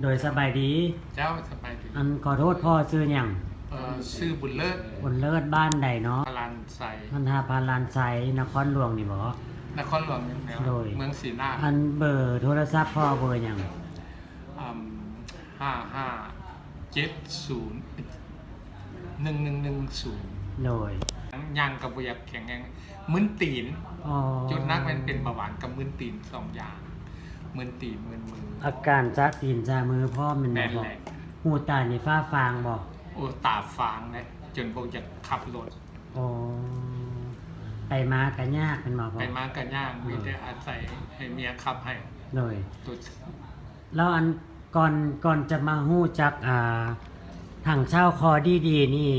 ໂດຍ ສະບາຍດີ. ເຈົ້າ ສະບາຍດີ. ອັນ ຂໍໂທດ ພໍ່ຊື່ຫຍັງ? ເອີ ຊື່ບຸນເລີດ. ບຸນເລີດ ບ້ານໃດເນາະ? ພະລານໄຊ. ບ້ານທ່າພະລານໄຊ ນະຄອນຫຼວງນີ້ບໍ? ນະຄອນຫຼວງນີ້ແຫຼະ. ໂດຍ ເມືອງສີນາ. ອັນ ເບີໂທລະສັບພໍ່ເບີຫຍັງ? ອືມ ຫ້າຫ້າເຈັດສູນ ໜຶ່ງໜຶ່ງໜຶ່ງສູນ. ໂດຍ ຍ່າງກໍບໍ່ຢາກແຂງແຮງ ມຶນຕີນ. ອໍ ຈຸດໜັກແມ່ນເປັນເບົາຫວານກັບມຶນຕີນສອງຢ່າງ ມຶນຕີນມຶນມື. ອາການຊາຕີນຊາມືພ້ອມແມ່ນບໍ່ພໍ່? ແມ່ນແຫຼະ. ຫູຕານີ້ຟ້າຟາງບໍ່? ໂອ້ ຕາຟາງເດ້ ຈົນບໍ່ຢາກຂັບລົດ. ອໍ ໄປມາກໍຍາກແມ່ນບໍ່ພໍ່? ໄປມາກໍຍາກ ມີແຕ່ອາໄສໃຫ້ເມຍຂັບໃຫ້. ໂດຍ ແລ້ວອັນ ກ່ອນ ກ່ອນຈະມາຮູ້ຈັກ ອ່າ ຖັງເຊົ້າຄໍດີໆນີ້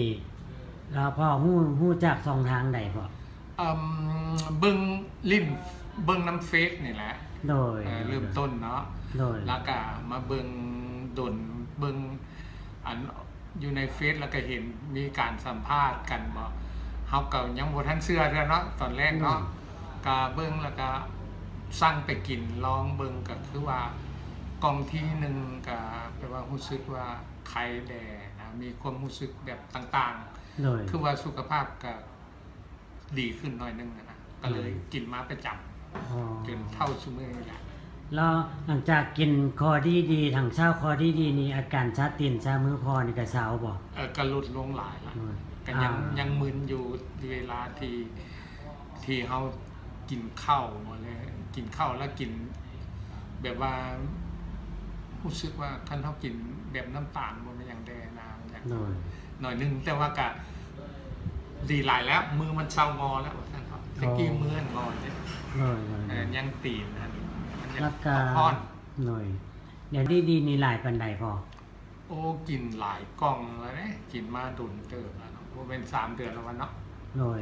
ແລ້ວພໍ່ຮູ້ ຮູ້ຈັກຊ່ອງທາງໃດພໍ່? ເອີ່ມ ເບິ່ງຫຼິ້ນ ເບິ່ງນຳເຟສນີ້ແຫຼະ. ໂດຍ ເອີ ເລີ່ມຕົ້ນເນາະ. ໂດຍ ແລ້ວກະມາເບິ່ງດົນ ເບິ່ງ ອັນ ຢູ່ໃນເຟສ ແລ້ວກະເຫັນມີການສຳພາດກັນບໍ ເຮົາກໍຍັງບໍ່ທັນເຊື່ອເທື່ອເນາະ ຕອນແລກເນາະ. ໂດຍ ກະເບິ່ງ ແລ້ວກະສັ່ງໄປກິນລອງເບິ່ງ ກະຄືວ່າກ່ອງທີໜຶ່ງ ກະແບບວ່າຮູ້ສຶກວ່າໄຄແດ່ນະ ມີຄວາມຮູ້ສຶກແບບຕ່າງໆ. ໂດຍ ຄືວ່າສຸຂະພາບກະ ດີຂຶ້ນໜ້ອຍໜຶ່ງນະ ກໍເລີຍ ອືມ ກິນມາປະຈຳ ອໍ ຈົນເທົ່າຊຸມື້ນີ້ແຫຼະ. ແລ້ວຫຼັງຈາກກິນຄໍດີໆ ຖັງເຊົ້າຄໍດີໆນີ້ ອາການຊາຕີນຊາມືພໍ່ນີ້ກໍເຊົາບໍ່? ເອີ ກໍຫຼຸດລົງຫຼາຍລະ. ໂດຍ ກໍຍັງ ອ່າ ຍັງມຶນຢູ່ເວລາທີ່ ທີ່ເຮົາກິນເຂົ້າ ແລ້ວກິນເຂົ້າແລ້ວກິນ ແບບວ່າຮູ້ສຶກວ່າຄັນເຮົາກິນແບບນ້ຳຕານບໍ່ແມ່ນຫຍັງແດ່ນະ ໂດຍ ໜ້ອຍໜຶ່ງ ແຕ່ວ່າກະດີຫຼາຍແລ້ວ ມືມັນເຊົາງໍແລ້ວວ່າຊັ້ນເຖາະ. ອໍ ແຕ່ກີ້ມືຫັ້ນງໍເດ້. ໂດຍໆໆ ເອີ ຍັງຕີນຫັ້ນ ມັນຍັງ ແລ້ວກະ ຕ້ອງຮ້ອນ. ໂດຍ ດຽວນີ້ໆ ນີ້ຫຼາຍປານໃດພໍ່? ໂອ້ ກິນຫຼາຍກ່ອງແລ້ວເດ້ ກິນມາດົນເຕີບແລ້ວເນາະ ບໍ່ແມ່ນສາມເດືອນແລ້ວວະເນາະ. ໂດຍ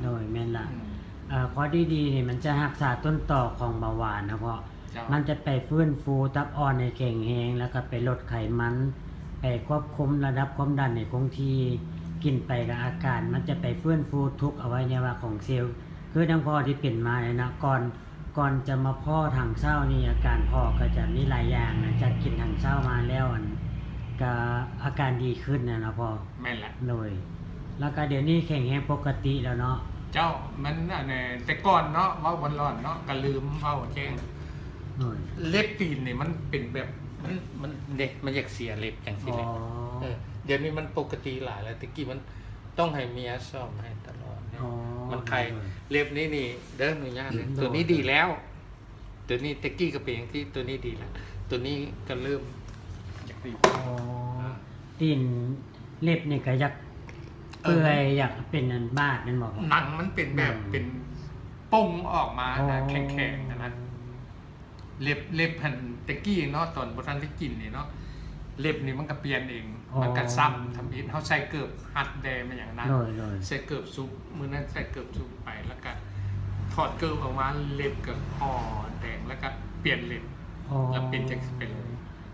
ໂດຍ ແມ່ນລະ. ອືມ ເອີ ພໍດີໆ ນີ້ມັນຈະຮັກສາຕົ້ນຕໍຂອງເບົາຫວານນະພໍ່. ເຈົ້າ ມັນຈະໄປຟື້ນຟູຕັບອ່ອນໃຫ້ແຂງແຮງ ແລ້ວກໍໄປລົດໄຂມັນ ໄປຄວບຄຸມລະດັບຄວາມດັນໃຫ້ຄົງທີ່. ກິນໄປກໍອາການມັນຈະໄປຟື້ນຟູທຸກອະໄວຍະວະຂອງເຊວ ຄືດັ່ງພໍ່ທີ່ເປັນມານີ້ນະ ກ່ອນ ກ່ອນຈະມາພໍ້ຖັງເຊົ້ານີ້ ອາການພໍ້ກໍຈະມີຫຼາຍຢ່າງ ຫຼັງຈາກກິນຖັງເຊົ້າມາແລ້ວ ອັນ ກໍອາການດີຂຶ້ນນະເນາະພໍ່. ແມ່ນແຫຼະ. ໂດຍ ແລ້ວກໍດຽວນີ້ແຂງແຮງປົກກະຕິແລ້ວເນາະ. ເຈົ້າ ມັນ ອັນ ແຕ່ກ່ອນເນາະ ເວົ້າບໍ່ຫຼອນເນາະ ກໍລືມເວົ້າແຈ້ງ. ໂດຍ ເລັບຕີນນີ້ມັນເປັນແບບ ມັນ ມັນເດ້ ມັນຢາກເສຍເລັບຈັ່ງຊີ້ເດ້. ອໍ ເອີ ດຽວນີ້ມັນປົກກະຕິຫຼາຍແລ້ວ ແຕ່ກີ້ມັນ ຕ້ອງໃຫ້ເມຍສ້ອມໃຫ້ຕະຫຼອດ. ອໍ ມັນໄຄ. ໂດຍ ເລັບນີ້ນີ້ເດີ ອະນຸຍາດເດີ. ໂດຍ ໂຕນີ້ດີແລ້ວ ໂຕນີ້ແຕ່ກີ້ກໍເປັນຈັ່ງຊີ້ ໂຕນີ້ດີແລ້ວ ໂຕນີ້ກໍເລີ່ມຢາກດີ. ອໍ ອາ ຕີນເລັບນີ້ກໍຢາກເປື່ອຍ ເອີ ຢາກເປັນອັນບາດແມ່ນບໍ່? ໜັງມັນເປັນແບບ ອືມ ເປັນປົ່ງອອກມານະ. ອໍ ແຂງໆ ຫັ້ນນະ. ເລັບ ເລັບຫັ້ນແຕ່ກີ້ເນາະ ຕອນບໍ່ທັນໄດ້ກິນນີ້ເນາະ ເລັບນີ້ມັນກໍປ່ຽນເອງ. ອໍ ມັນກໍຊ້ຳທຳອິດ ເຮົາໃສ່ເກີບຮັດແດ່ແມ່ນຫຍັງນະ. ໂດຍໆ ໃສ່ເກີບສຸກ ມື້ນັ້ນໃສ່ເກີບສຸກໄປ ແລ້ວກໍຖອດເກີບອອກມາ ເລັບກໍຫໍ່ແດງ ແລ້ວກໍປ່ຽນເລັບ. ອໍ ແລ້ວເປັນຈັ່ງຊີ້ໄປເລີຍ.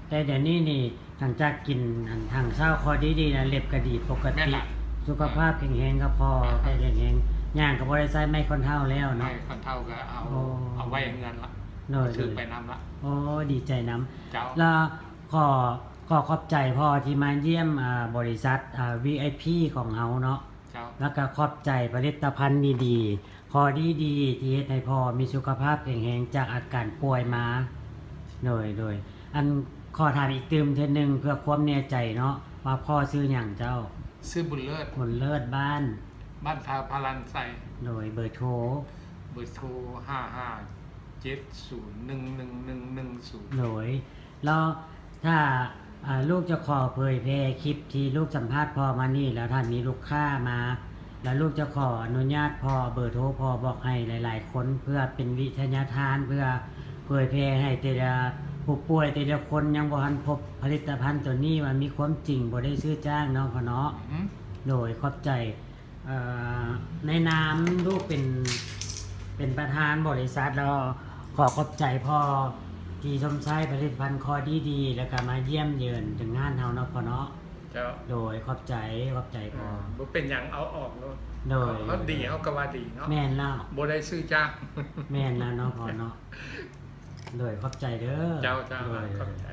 ແຕ່ດຽວນີ້ນີ້ ຫຼັງຈາກກິນອັນຖັງເຊົ້າຄໍດີໆ ແລ້ວ ເລັບກໍດີປົກກະຕິ. ແມ່ນລະ. ສຸຂະພາບແຂງແຮງກໍພໍ. ແມ່ນລະ. ແຂງແຮງ ຍ່າງກໍບໍ່ໄດ້ໃຊ້ໄມ້ຄ່ອນເທົ້າແລ້ວເນາະ. ໄມ້ຄ່ອນເທົ້າກໍເອົາ ອໍ ເອົາໄວ້ເຮືອນລະ. ໂດຍໆ ຖືໄປນຳລະ. ໂອ້ ດີໃຈນຳ. ເຈົ້າ. ແລ້ວຂໍ ຂໍຂອບໃຈພໍ່ທີ່ມາຢ້ຽມ ອ່າ ບໍລິສັດ ອ່າ ວີໄອພີ ຂອງເຮົາເນາະ. ເຈົ້າ. ແລ້ວກໍຂອບໃຈຜະລິດຕະພັນດີໆ ພໍດີໆ ທີ່ເຮັດໃຫ້ພໍ່ມີສຸຂະພາບແຂງແຮງຈາກອາການປ່ວຍມາ. ໂດຍ ໂດຍ ອັນ ຂໍຖາມອີກຕື່ມເທື່ອໜຶ່ງ ເພື່ອຄວາມແນ່ໃຈເນາະ ວ່າພໍ່ຊື່ຫຍັງເຈົ້າ? ຊື່ບຸນເລີດ. ບຸນເລີດ ບ້ານ? ບ້ານທ່າພະລານໄຊ. ໂດຍ ເບີໂທ? ເບີໂທ ຫ້າຫ້າເຈັດສູນໜຶ່ງໜຶ່ງໜຶ່ງໜຶ່ງສູນ. ໂດຍ ແລ້ວຖ້າ ອ່າ ລູກຈະຂໍເຜີຍແຜ່ຄລິບທີ່ລູກສຳພາດພໍ່ມານີ້ ແລ້ວຖ້າມີລູກຄ້າມາ ແລ້ວລູກຈະຂໍອະນຸຍາດພໍ່ ເບີໂທພໍ່ບອກໃຫ້ຫຼາຍໆຄົນ ເພື່ອເປັນວິທະຍາທານ ເພື່ອເຜີຍແຜ່ໃຫ້ແຕ່ລະຜູ້ປ່ວຍແຕ່ລະຄົນ ຍັງບໍ່ທັນພົບຜະລິດຕະພັນໂຕນີ້ວ່າມີຄວາມຈິງ ບໍ່ໄດ້ຊື້ຈ້າງເນາະພໍ່ເນາະ. ອືຮຶ. ໂດຍ ຂອບໃຈ. ເອີ ໃນນາມລູກເປັນ ເປັນປະທານບໍລິສັດ ແລ້ວຂໍຂອບໃຈພໍ່ທີ່ຊົມໃຊ້ຜະລິດຕະພັນຄໍດີໆ ແລ້ວກໍມາຢ້ຽມເຢີອນເຖິງຮ້ານເຮົາເນາະພໍ່ເນາະ. ເຈົ້າ. ໂດຍ ຂອບໃຈ ຂອບໃຈພໍ່. ເອີ ບໍ່ເປັນຫຍັງ ເອົາອອກໂລດ. ໂດຍ. ເຮົາ ເຮົາດີ ເຮົາກໍວ່າດີເນາະ. ແມ່ນແລ້ວ. ບໍ່ໄດ້ຊື້ຈ້າງ. ແມ່ນແລ້ວເນາະພໍ່ເນາະ. ໂດຍ ຂອບໃຈເດີ. ເຈົ້າ ເຈົ້າ. ໂດຍ. ຂອບໃຈ.